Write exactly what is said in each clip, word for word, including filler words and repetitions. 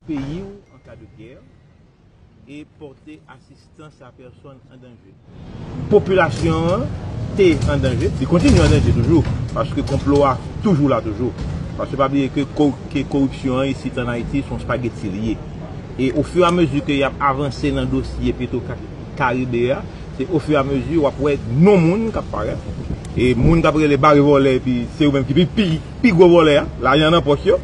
Peyi w an ka de gè e pòte asistans a pèsòn an danje. Popilasyon an te an danje, li kontinye an danje toujou, paske konplo a toujou la toujou. Paske pa bliye ke ko-, ke koripsyon an isit an Ayiti se yon spageti li ye. E ofiramezi ke y ap avanse nan dosye Petro Ka-, Karibe a, se ofiramezi w ap wè non moun k ap parèt. E moun k ap rele bare vòlè, epi se yo menm ki pi, pi, pi gwo vòlè a, lajan nan pòch yo.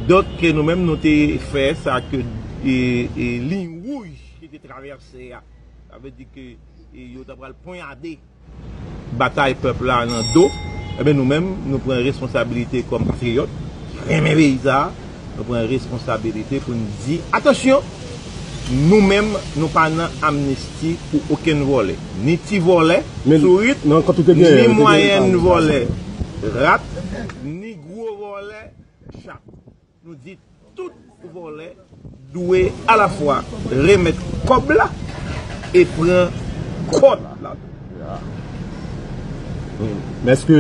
Donk, nou menm, nou te fè sa ke, e, e, liy wouj ki te travèse a. Sa vle di ke, e, yo ta pral ponyade batay pèp la nan do. Ebyen, nou menm, nou pran responsabilite kòm patriyòt, renmen peyi sa a, nou pran responsabilite pou n di, atansyon, nou menm, nou pa nan amnisti pou okenn vòlè. Ni ti vòlè, sourit, ni mwayèn vòlè, rat, ni gwo vòlè, chat. Nou di tout vòlè dwe alafwa remèt kòb la e pran kòd la. Men èske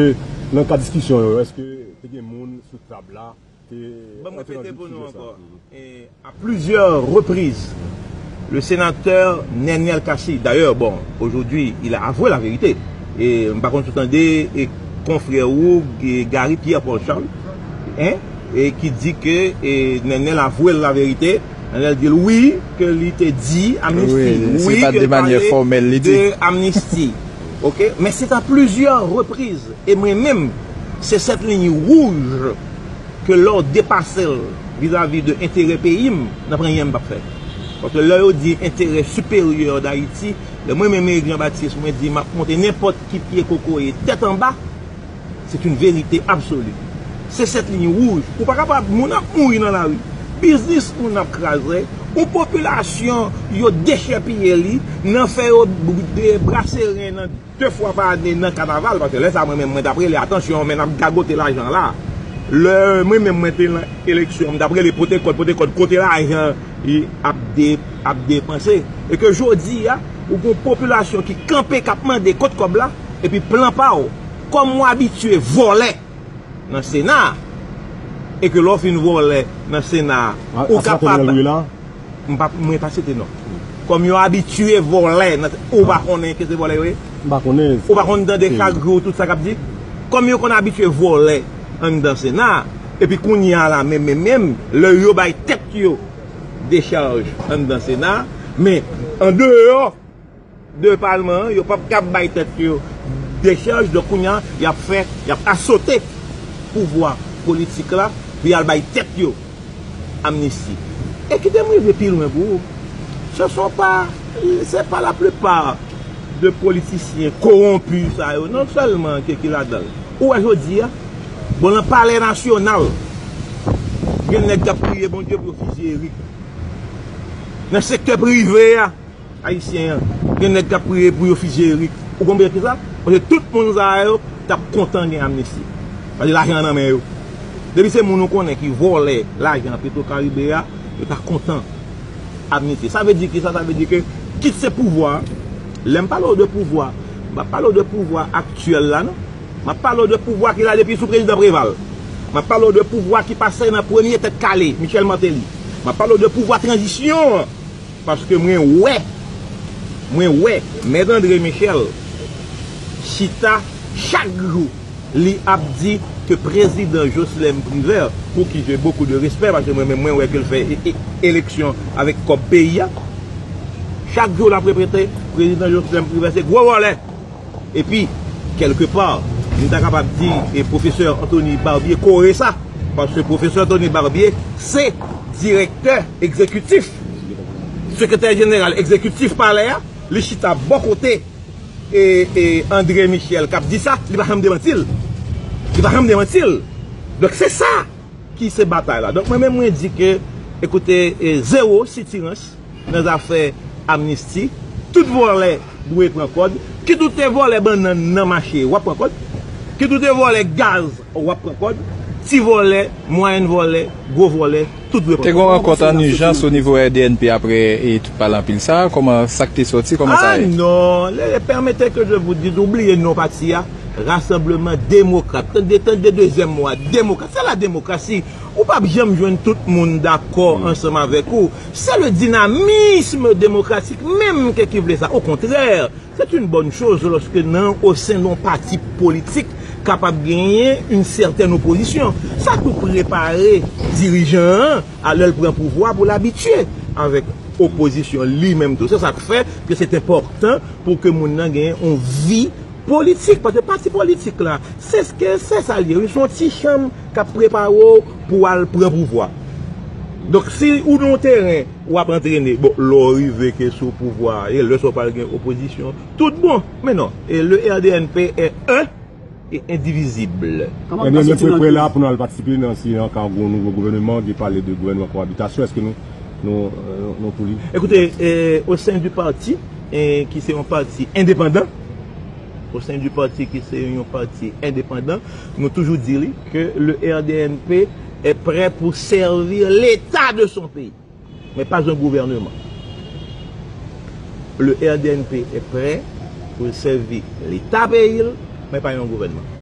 nan kad diskisyon yo, èske te gen moun sou tab la te Ban m repete pou nou ankò. E, à plusieurs reprises, le sénateur Nenel Cassy, d'ailleurs, bon, aujourd'hui, il a avoué la vérité. E m pa konn si w tande e konfrè ou, e, Gary Pierre Paul Charles, hein, e ki di ke, e, Nenel avwe l laverite. Nenel di l wi, ke li te di amnisti. Wi, ke l pale de amnisti. Ok? Men se à plusieurs reprises. E mwen menm, se sèt liy wouj ke lè w depase l vizavi de enterè peyi m, n ap anyen m p ap fè. Paske lè yo di enterè siperyè d Ayiti, lè mwen menm Eric Jean Baptiste, mwen di m ap monte nenpòt ki pye kokoye tèt anba, c'est une vérité absolue. Se sèt liy wouj. Ou pa kapab, moun ap mouri nan lari. Biznis moun ap kraze. Yon popilasyon, yo dechèpiye li, nan fè yo b-, b-, brase ren nan de fwa pa ane nan kanaval, paske lè sa mwen menm mwen t ap rele, atansyon, men n ap gagote lajan la. Lè mwen menm mwen te nan eleksyon, m t ap rele pote kòd, pote kòd, kote lajan ap de-, ap depanse. E ke jodi a, ou gen yon popilasyon ki kanpe, k ap mande kot kòb la, epi plan pa w. Kòm w abitye vòlè nan Sena a, e ke lè w fin vòlè nan Sena a, ou kapab, m pa, mwen pa site non. Kòm yo abitye vòlè, nan, ou pa konnen ke se vòlè yo ye? M pa konnen. Ou pa konn tande chak jou tout sa k ap di? Kòm yo konn abitye vòlè anndan Sena a, epi kounye a la, menm, menm, menm, lè yo bay tèt yo dechaj anndan Sena a, men andeyò de palman an, yo p ap kab bay tèt yo dechaj, donk kounye a, y ap fè, y ap asote pouvwa politik la, pou y al bay tèt yo amnisti. E kite m rive pi lwen pou ou. Ce sont pas, c'est pas la plupart de politisyen kowonpi sa yo, non sèlman ke ki ladan l. Ou wè jodi a, bon, nan Palè Nasyonal, gen nèg k ap priye Bondye pou yo fizye Eric. Nan sektè prive a, ayisyen an, gen nèg k ap priye pou yo fizye Eric. Ou konprann ki sa? Paske tout moun sa yo t ap kontan gen amnisti. Paske lajan an nan men yo. Depi se moun ou konnen ki vòlè lajan Petro Caribe a, yo ta kontan amnisti. Sa vle di ki sa? Sa vle di ke, kit se pouvwa, lè m pale w de pouvwa, m pa pale w de pouvwa aktyèl la, non. M ap pale w de pouvwa ki la depi sou prezidan Preval. M ap pale w de pouvwa ki pase nan premye tèt kale, Michel Martelly. M ap pale w de pouvwa tranzisyon an. Paske mwen wè, mwen wè Mèt André Michel chita chak jou, li ap di ke prezidan Jocelerme Privert, pour qui j'ai beaucoup de respect, paske mwen menm mwen wè ke l fè e-, e-, eleksyon avèk kòb peyi a. Chak jou l ap repete, prezidan Jocelerme Privert se gwo vòlè. Epi, kèlkepa, m ta kapab di, e, pwofesè Anthony Barbier kore sa, paske pwofesè Anthony Barbier se direktè egzekitif, sekretè jeneral egzekitif palè a, li chita bò kote, e, e, André Michel k ap di sa, li pa janm demanti l. Li pa janm demanti l. Donk, se sa ki se batay la. Donk, mwen menm, mwen di ke, ekoute, e, zewo sitirans nan zafè amnisti. Tout vòlè dwe pran kòd. Kit ou te vòlè bannann nan mache, w ap pran kòd. Kit ou te vòlè gaz, w ap pran kòd. Ti vòlè, mwayèn vòlè, gwo vòlè, tout dwe pran kòd. Te gen yon rankont an ijans o nivo R D N P apre e tout pale anpil sa a. Kòman, sa k te sòti, kòman sa ye? A non, le, permettez que je vous dise, ou bliye non pati a. Rassemblement Démocrate. Tande, tande dezyèm mo a, demokrat. C'est la démocratie. Ou p ap janm jwenn tout moun dakò ansanm avèk ou. C'est le dynamisme démocratique menm ke ki vle sa. Au contraire, c'est une bonne chose lorsque nan, au sein d'un parti politique, kapab genyen une certaine opposition. Sa tou prepare dirijan an a lè l pran pouvwa pou l abitye avèk opozisyon li menm tou. Se sa k fè ke se enpòtan pou ke moun nan genyen yon vi politik, paske pati politik la, se ke se sa l ye, wi, se yon ti chanm k ap prepare w pou w al pran pouvwa. Donk, si ou nan yon teren, w ap antrene, bon, lè w rive ke sou pouvwa, e lè sa w pral gen opozisyon, tout bon. Men non, e le R D N P est un et indivisible. Ebyen, nou prepare la pou nou al patisipe nan si an ka gen yon nouvo gouvènman, gen pale de gouvènman kowabitasyon, èske nou, nou, nou pou li? Écoutez, eh, au sein du parti, eh, qui c'est un parti indépendant, au sein du parti qui c'est un parti indépendant, nou toujou di li ke le R D N P est prêt pour servir l'État de son pays, mais pas un gouvernement. Le R D N P est prêt pour servir l'État peyi l, men pa yon gouvènman.